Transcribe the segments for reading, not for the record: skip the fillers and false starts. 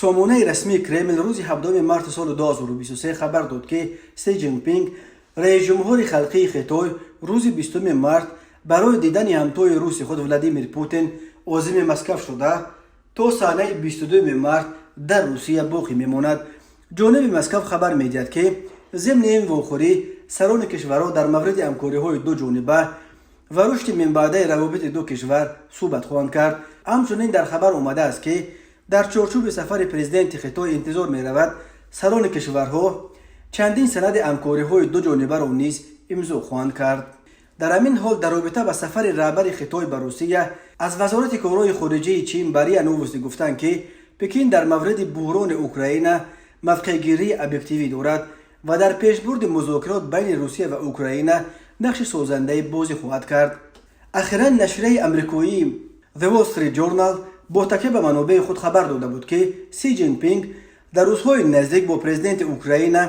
Сомонаи расмии Кремл рӯзи 7 марти соли 2023 хабар дод, ки Си Ҷинпинг, раисҷумҳури халқии Хитой, рӯзи 20 март барои дидани ҳамтои руси худ Владимир Путин озими Москав шуда, то санаи 22 март дар Русия боқӣ мемонад. Ҷониби Москав хабар медиҳад, ки зимни ин вохӯрӣ сарони кишварҳо дар мавриди ҳамкориҳои дуҷониба ва рушди минбаъдаи равобити ду кишвар суҳбат хоҳанд кард. Ҳамчунин дар хабар омадааст, ки дар чорчӯби сафари президенти Хитой интизор меравад, сарони кишварҳо чандин санади ҳамкориҳои дуҷонибаро низ имзо хоҳанд кард. Дар ҳамин ҳол, дар робита ба сафари раҳбари Хитой ба Русия аз Вазорати корҳои хориҷии Чин ба РИА Новости гуфтанд, ки Пекин дар мавриди буҳрони Украина мавқеъгирии объективӣ дорад ва дар пешбурди музокирот байни Русия ва Украина нақши созандае бозӣ хоҳад кард. Ахиран нашрияи амрикоии The Wall Street Journal бо такя ба манобеи худ хабар дода буд, ки Си Ҷинпинг дар рӯзҳои наздик бо президенти Украина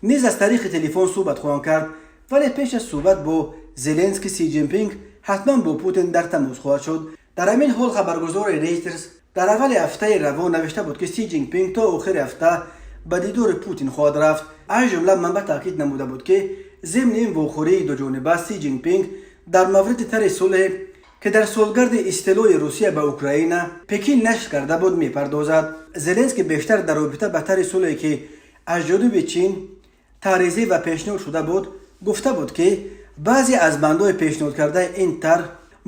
низ аз тариқи телефон суҳбат хоҳанд кард, вале пеш аз суҳбат бо Зеленский Си Ҷинпинг ҳатман бо Путин дар тамос хоҳад шуд. Дар ҳамин ҳол, хабаргузори Рейтерс дар аввали ҳафтаи равон навишта буд, ки Си Ҷинпинг то охири ҳафта ба дидори Путин хоҳад рафт. Аз ҷумла манбаъ таъкид намуда буд, ки зимни ин вохӯрии дуҷониба Си Ҷинпинг дар мавриди тарҳи сулҳе, ки дар солгарди истилои Русия ба Украина Пекин нашр карда буд, мепардозад. Зеленский бештар дар робита ба тарҳи сулҳе, ки аз ҷониби Чин тарҳрезӣ ва пешниҳод шуда буд, гуфта буд, ки баъзе аз бандҳои пешниҳодкардаи ин тарҳ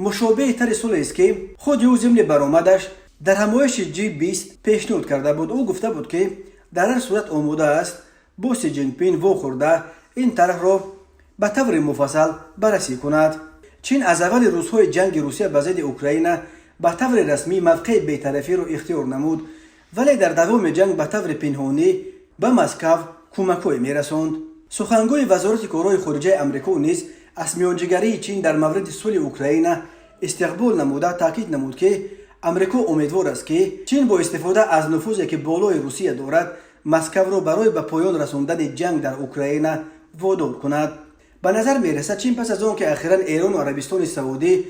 мушобеҳи тарҳи сулҳест, ки худи ӯ зимни баромадаш дар ҳамоиши G20 пешниҳод карда буд. Ӯ гуфта буд, ки дар ҳар сурат омода аст бо Си Ҷинпин вохӯрда, ин тарҳро ба таври муфассал баррасӣ кунад. Чин аз аввали рӯзҳои ҷанги Русия ба зидди Украина ба таври расмӣ мавқеи бетарафиро ихтиёр намуд, вале дар давоми ҷанг ба таври пинҳонӣ ба Москав кӯмакҳое мерасонд. Сухангӯи Вазорати корҳои хориҷаи Амрико низ аз миёнҷигарии Чин дар мавриди сулҳи Украина истиқбол намуда, таъкид намуд, ки Амрико умедвор аст, ки Чин бо истифода аз нуфузе, ки болои Русия дорад, Москавро барои ба поён расондани ҷанг дар Украина водор кунад. Ба назар мерасад, Чин пас аз он ки ахиран Эрону Арабистони Саудӣ,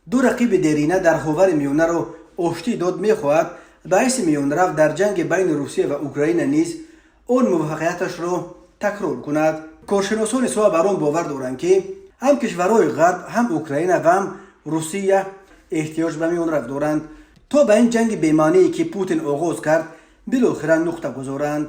ду рақиби дерина дар Ховари Миёнаро, оштӣ дод, мехоҳад ба ҳайси миёнрав дар ҷанги байни Русия ва Украина низ он муваффақияташро такрор кунад. Коршиносони соҳа бар он бовар доранд, ки ҳам кишварҳои Ғарб, ҳам Украина ва ҳам Русия эҳтиёҷ ба миёнрав доранд, то ба ин ҷанги бемаъние, ки Путин оғоз кард, билохира нуқта гузоранд.